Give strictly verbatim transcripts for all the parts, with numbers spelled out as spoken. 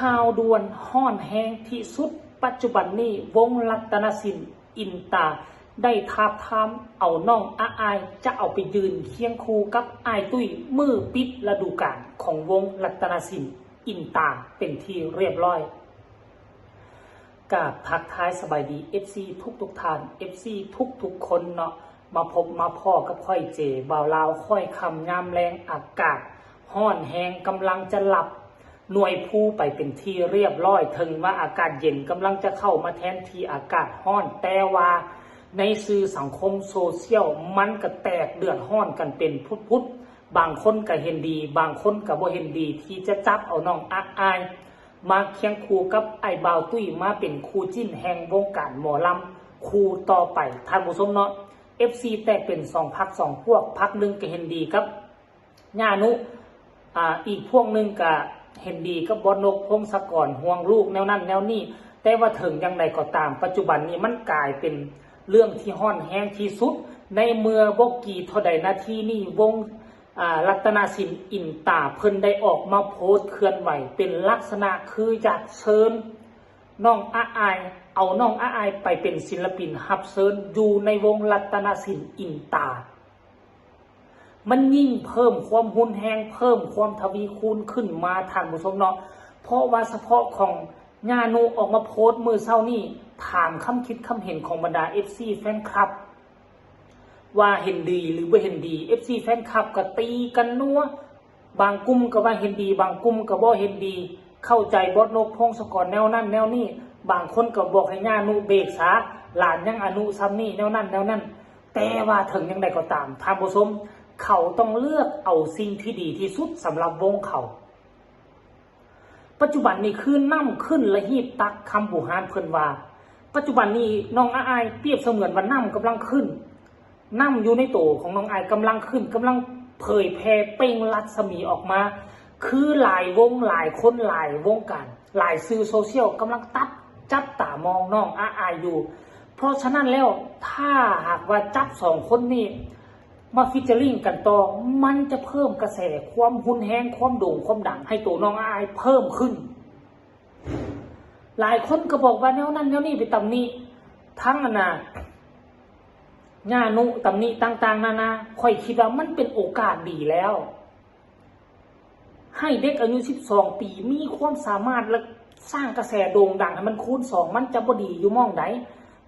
ข่าวด่วนฮ้อนแฮงที่สุดปัจจุบันนี้ วงรัตนสินอินตา ได้ทาบทามเอาน้องอาอาย จะเอาไปยืนเคียงคู่กับอ้ายตุ้ยมื้อปิดฤดูกาลของวงรัตนสินอินตาเป็นที่เรียบร้อย กราบทักทายสบายดี เอฟซี ทุกทุกๆท่าน เอฟซี ทุกทุกๆคนเนาะ มาพบมาพ้อกับข้อยเจ บ่าวลาว ค่อยค่ำยามแลง อากาศฮ้อนแฮง กำลังจะหลับ หน่วยภูไปเป็นที่เรียบร้อย ถึงว่าอากาศเย็นกำลังจะเข้ามาแทนที่อากาศฮ้อน แต่ว่าในสื่อสังคมโซเชียลมันก็แตกเดือดฮ้อนกันเป็นพุดๆ บางคนก็เห็นดี บางคนก็บ่เห็นดีที่จะจับเอาน้องอาอาย มาเคียงคู่กับอ้ายบ่าวตุ้ย มาเป็นคู่จิ้นแห่งวงการหมอลำคู่ต่อไป ท่านผู้ชมเนาะ เอฟซี แตกเป็นสองพรรคสองพวก พรรคหนึ่งก็เห็นดีกับย่านุ อ่า อีกพวกหนึ่งก็เห็นดีกับบอสนก พงศกร ห่วงลูกแนวนั้นแนวนี้ แต่ว่าถึงอย่างใดก็ตาม ปัจจุบันนี้มันกลายเป็นเรื่องที่ฮ้อนแฮงที่สุด ในเมื่อบ่กี่เท่าใดนาทีนี้ วง อ่า รัตนสินอินตา เพิ่นได้ออกมาโพสต์เคลื่อนไหว เป็นลักษณะคืออยากเชิญน้องอาอาย เอาน้องอาอายไปเป็นศิลปินรับเชิญอยู่ในวงรัตนสินอินตา มันยิ่งเพิ่มความรุนแฮง เพิ่มความทวีคูณขึ้นมา ท่านผู้ชมเนาะ เพราะว่าเฉพาะของย่านุออกมาโพสต์มื้อเช้านี้ ถามความคิดความเห็นของบรรดา เอฟซี แฟนคลับ ว่าเห็นดีหรือบ่เห็นดี เอฟซี แฟนคลับก็ตีกันนัว บางกลุ่มก็ว่าเห็นดี บางกลุ่มก็บ่เห็นดี เข้าใจบอสนก พงศกร แนวนั้นแนวนี้ บางคนก็บอกให้ย่านุเบรกซะ หลานยังอายุส่ำนี้ แนวนั้นแนวนั้น แต่ว่าถึงอย่างใดก็ตาม ท่านผู้ชม เขาต้องเลือกเอาสิ่งที่ดีที่สุดสำหรับวงเขา ปัจจุบันนี้คือน้ำขึ้นระฮีบตัก คำโบราณเพิ่นว่า ปัจจุบันนี้น้องอาอายเปรียบเสมือนว่าน้ำกำลังขึ้น น้ำอยู่ในโตของน้องอายกำลังขึ้น กำลังเผยแผ่เปล่งรัศมีออกมา คือหลายวงหลายคนหลายวงการ หลายสื่อโซเชียลกำลังตัดจับตามองน้องอาอายอยู่ เพราะฉะนั้นแล้วถ้าหากว่าจับสองคนนี้มา featuring กันต่อ มันจะเพิ่มกระแสความรุนแฮง ความโด่งความดังให้ตัวน้องอาอายเพิ่มขึ้น หลายคนก็บอกว่าแนวนั้นแนวนี้ไปตำหนิทั้งอันน่ะย่านุ ตำหนิต่างๆนานา ข้อยคิดว่ามันเป็นโอกาสดีแล้ว ให้เด็กอายุสิบสองปีมีความสามารถและสร้างกระแสโด่งดังให้มันคูณสอง มันจะบ่ดีอยู่หม่องใด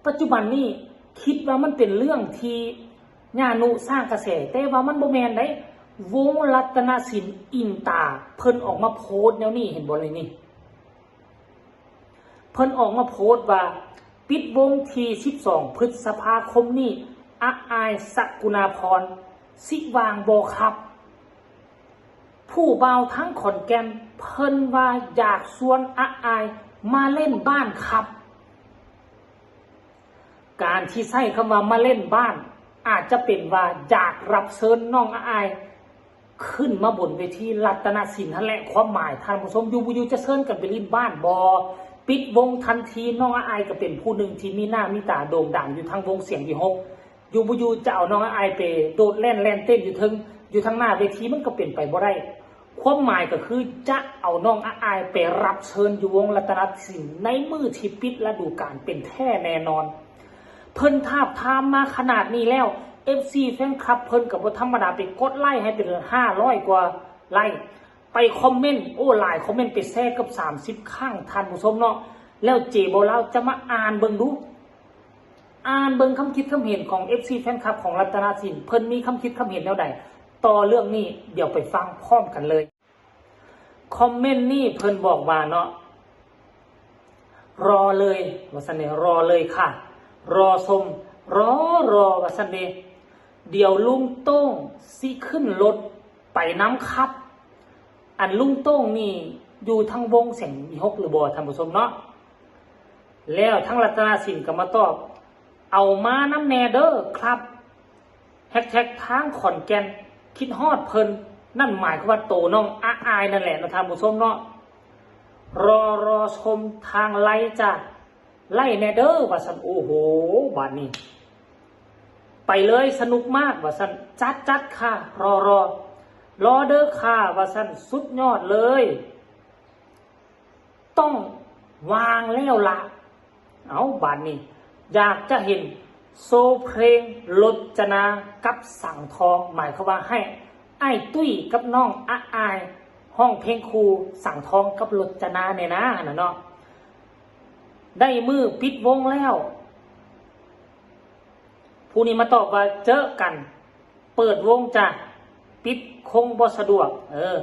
ปัจจุบันนี้คิดว่ามันเป็นเรื่องที่ย่านุสร้างกระแส แต่ว่ามันบ่แม่นได๋ วงรัตนสินอินตา เพิ่นออกมาโพสต์แนวนี้ เห็นบ่เลยนี่ เพิ่นออกมาโพสต์ว่า ปิดวงที่สิบสองพฤษภาคมนี้ อาอาย สกุณาพร สิว่างบ่ครับ ผู้บ่าวทั้งขอนแก่น เพิ่นว่าอยากชวนอาอายมาเล่นบ้านครับ การที่ใช้คำว่ามาเล่นบ้าน อาจจะเป็นว่าอยากรับเชิญน้องอาอาย ขึ้นมาบนเวทีรัตนสินหั้นแหละ ความหมายท่านผู้ชม อยู่บ่อยู่จะเชิญกันไปเล่นบ้านบ่ ปิดวงทันที น้องอาอายก็เป็นผู้หนึ่งที่มีหน้ามีตาโด่งดังอยู่ทางวงเสียงวิหค อยู่บ่อยู่จะเอาน้องอาอายไปโดดแล่นแล่นเต้นอยู่เทิง อยู่ทางหน้าเวทีมันก็เป็นไปบ่ได้ ความหมายก็คือจะเอาน้องอาอายไปรับเชิญอยู่วงรัตนสินในมื้อที่ปิดฤดูกาลเป็นแท้แน่นอน เพิ่นทาบทามมาขนาดนี้แล้ว เอฟซี แฟนคลับเพิ่นก็บ่ธรรมดา ไปกดไลค์ให้เป็นห้าร้อยกว่าไลค์ ไปคอมเมนต์ โอ้ หลายคอมเมนต์ ไปแชร์เกือบสามสิบครั้ง ท่านผู้ชมเนาะ แล้วเจบ่าวลาวจะมาอ่านเบิ่งดู อ่านเบิ่งคำคิดคำเห็นของ เอฟซี แฟนคลับของรัตนสิน เพิ่นมีคำคิดคำเห็นแนวใดต่อเรื่องนี้ เดี๋ยวไปฟังพร้อมกันเลย คอมเมนต์นี้เพิ่นบอกว่าเนาะ รอเลย ว่าซั่นเด้ รอเลยค่ะ รอชม รอ รอ ว่าซั่นเด้ เดี๋ยวลุงโต้งสิขึ้นรถไปนำครับ อันลุงโต้งนี่อยู่ทางวงเสียงวิหคหรือบ่ ท่านผู้ชมเนาะ แล้วทางรัตนสินก็มาตอบ เอามานำแน่เด้อครับ แฮชแท็กทางขอนแก่น คิดฮอดเพิ่น นั่นหมายความว่าโตน้องอาอายนั่นแหละเนาะ ท่านผู้ชมเนาะ รอ รอชมทางไลฟ์จ้ะ ไลฟ์แน่เด้อ ว่าซั่น โอ้โห บาดนี้ ไปเลย สนุกมาก ว่าซั่น จัด จัดค่ะ รอ รอ รอเด้อค่ะ ว่าซั่น สุดยอดเลย ต้องวางแล้วละ เอาบาดนี้ อยากจะเห็นโชว์เพลงรจนากับสังทอง หมายความว่าให้อ้ายตุ้ยกับน้องอาอายฮ้องเพลงคู่สังทองกับรจนาเนี่ยนะหั่นน่ะเนาะ ได้มื้อปิดวงแล้ว ผู้นี้มาตอบว่าเจอกัน เปิดวงจ้ะ ปิดคงบ่สะดวก เออ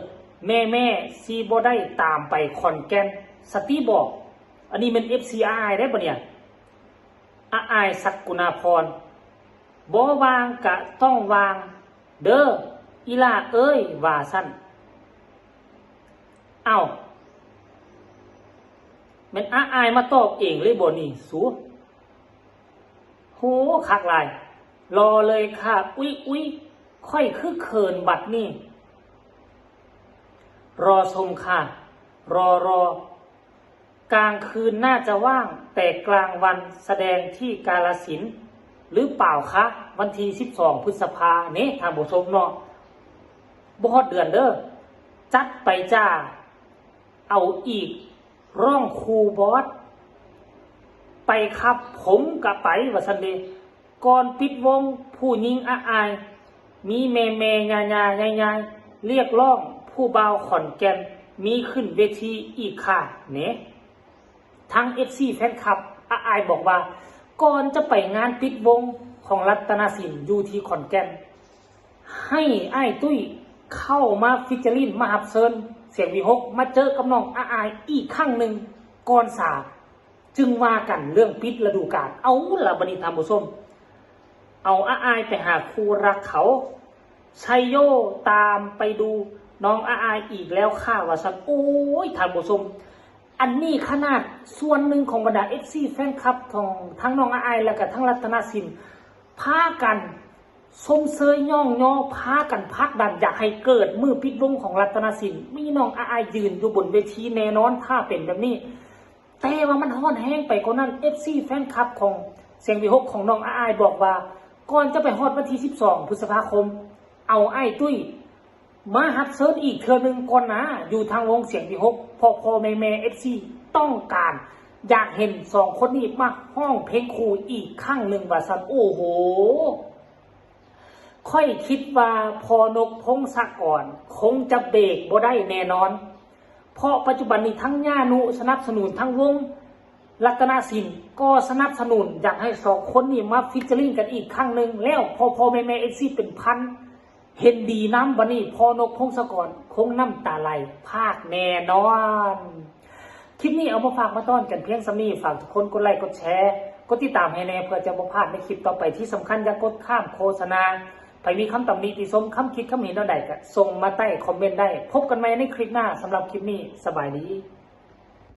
แม่ๆ สิบ่ได้ตามไปขอนแก่น สติบอก อันนี้แม่น เอฟซี อ้ายได้ปะเนี่ย อาอาย ศักดิ์กุณาภรณ์ บ่ว่างกะต้องว่าง เด้อ อีหล่าเอ้ย ว่าซั่น เอ้า แม่นอาอายมาตอบเองเลยบ่นี่สู โห คักหลาย รอเลยค่ะ อุ๊ยอุ๊ย ค่อยคือเขินบัดนี้ รอชมค่ะ รอรอ กลางคืนน่าจะว่าง แต่กลางวันแสดงที่กาฬสินธุ์หรือเปล่าคะ วันที่สิบสอง พฤษภาเนี่ย ท่านผู้ชมเนาะ บ่ฮอดเดือนเด้อ จัดไปจ้า เอาอีก ร้องคู่บอส ไปครับ ผมกะไป ว่าซั่นเด้ ก่อนปิดวง ผู้หญิงอาอาย มีแม่แม่ยายายายาย เรียกร้อง ผู้บ่าวขอนแก่น มีขึ้นเวทีอีกค่ะ เนี่ย ทั้ง เอฟซี แฟนคลับ อาอายบอกว่า ก่อนจะไปงานปิดวงของรัตนสินอยู่ที่ขอนแก่น ให้อ้ายตุ้ยเข้ามา featuring มาฮับเชิญ เสียงวีหก มาเจอกับน้องอาอายอีกครั้งหนึ่ง ก่อนสา จึงว่ากันเรื่องปิดฤดูกาล เอาล่ะบัดนี้ท่านผู้ชม เอาอาอายไปหาคู่รักเขา ชัยโยตามไปดูน้องอาอายอีกแล้วค่ะ ว่าซั่น โอ้ย ท่านผู้ชม อันนี้ขนาดส่วนหนึ่งของบรรดา เอฟซี แฟนคลับของทั้งน้องอาอาย และก็ทั้งรัตนสิน พากันชมเชยย่องยอ พากันผลักดันอยากให้เกิดมื้อปิดวงของรัตนสิน มีน้องอาอายยืนอยู่บนเวทีแน่นอน ถ้าเป็นแบบนี้ แต่ว่ามันฮ้อนแฮงไปกว่านั้น เอฟซี แฟนคลับของเสียงวีหก ของน้องอาอายบอกว่า ก่อนจะไปฮอดวันที่สิบสอง พฤษภาคม เอาอ้ายตุ้ย มาฮับเชิญอีกเทื่อหนึ่งก่อนนะ อยู่ทางวงเสียงวีหก พ่อพ่อแม่แม่ เอฟซี ต้องการ อยากเห็นสองคนนี้มาฮ้องเพลงคู่อีกครั้งหนึ่ง ว่าซั่น โอ้โห ข้อยคิดว่าพ่อนกพงศกรคงจะเบรกบ่ได้แน่นอน เพราะปัจจุบันนี้ทั้งย่านุสนับสนุน ทั้งวงรัตนสินก็สนับสนุน อยากให้สองคนนี้มา featuring กันอีกครั้งหนึ่ง แล้วพ่อพ่อแม่แม่ เอฟซี เป็นพัน เห็นดีนำ บัดนี้พ่อนกพงศกรคงน้ำตาไหลพรากแน่นอน คลิปนี้เอามาฝากมาต้อนกันเพียงส่ำนี้ ฝากทุกคนกดไลค์กดแชร์ กดติดตามให้แน่ เพื่อจะบ่พลาดในคลิปต่อไป ที่สำคัญอย่ากดข้ามโฆษณา ใผมีคำตำหนิติชม คำคิดคำเห็นแนวใดก็ส่งมาใต้คอมเมนต์ได้ พบกันใหม่ในคลิปหน้า สำหรับคลิปนี้ สบายดี